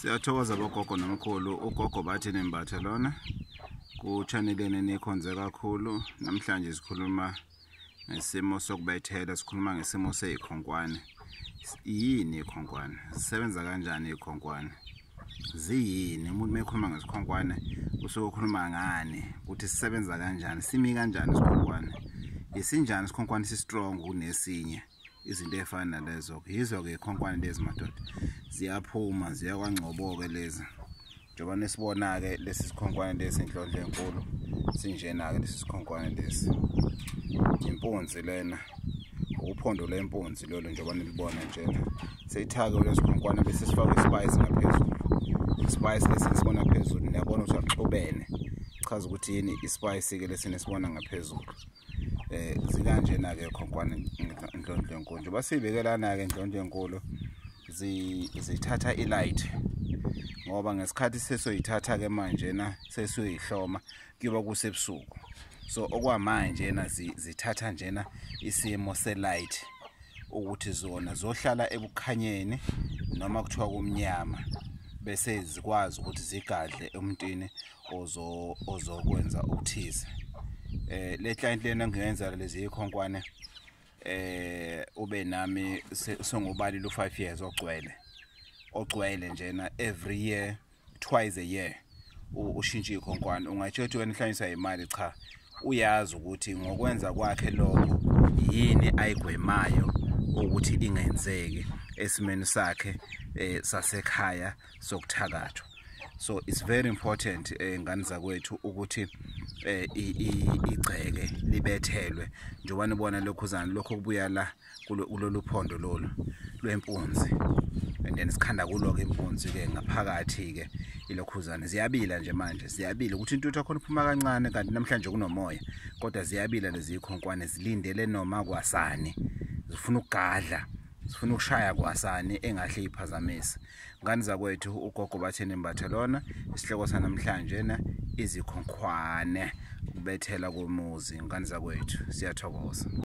Siyathokoza bogogo nomkhulu. Ugogo Bathini Mbatha lona ku-channel yenu enikhonze kakhulu. Namhlanje sikhuluma ngesimo sokubethela, sikhuluma ngesimo sey'khonkwane. Yini iy'khonkwane? Zisebenza kanjani iy'khonkwane? Ziyini? Umuntu uma ekhuluma ngesikhonkwane usuke ukhuluma ngani? Ukuthi sisebenza kanjani? Simi kanjani isikhonkwane? Isinjani isikhonkwane si-strong kunesinye? Izinto ey'fana nalezo-ke. Yizo-ke iy'khonkwane lezi madoda, ziyaphuma ziya kwaNgcobo-ke lezi. Njengoba nisibona-ke lesi sikhonkwane lesi, inhlonhlo enkulu sinjena-ke lesi sikhonkwane lesi. Impunzi lena, uphondo lwempunzi lolu njengoba nilibona njena. Seyithake lesi sikhonkwane bese sifakwe ispice ngaphezulu. Ispice lesi nisibona phezulu, niyabona ukuthi axubene, chaza ukuthi yini ispice-ke lesi nisibona ngaphezulu. Zikanjena ke khonkwane inhlonhlo enkulu. Njengoba siyibekelana ke inhlonhlo enkulu, zithatha ilight, ngoba ngesikhathi sesoyithatha ke manje na sesiyoyihloma kuyoba kusebusuku. So okwamanje na zithatha njena isimo selight, ukuthi zona zohlala ebukhanyeni noma kuthiwa kumnyama, bese zikwazi ukuthi zigadle emntwini ozokwenza okuthize. Le client lena engiyenza lezi ikhonkwane, ube nami sengubalile u5 years ogcwele njena, every year, twice a year ushintsha ikhonkwane. Ungatshela ukuthi wena uhlanyiswa imali, cha, uyazi ukuthi ngokwenza kwakhe lokho yini ayigwemayo ukuthi ingenzeki esimeni sakhe sasekhaya sokuthakathwa. So it's very important, ngane zakwethu, ukuthi igceke libethelwe. Njengoba nibona lokhuzana lokho kubuya la kulolu phondo lolu lwempunzi, and then sikhanda kulo ke impunzi ke ngaphakathi ke ilokhuzana. Ziyabila nje manje, ziyabila ukuthi intuthu akhona iphuma kancane, kanti namhlanje kunomoya, kodwa ziyabila lezi ikhonkwane, zilindele noma kwasani, zifuna ukugadla, zifuna ukushaya kwasani engahle iphazamise. Ngane zakwethu, ugogo Bathini Mbatha lona. Isihloko sanamhlanje na izikhonkwane, ukubethela komuzi. Ngane zakwethu, siyathokoza.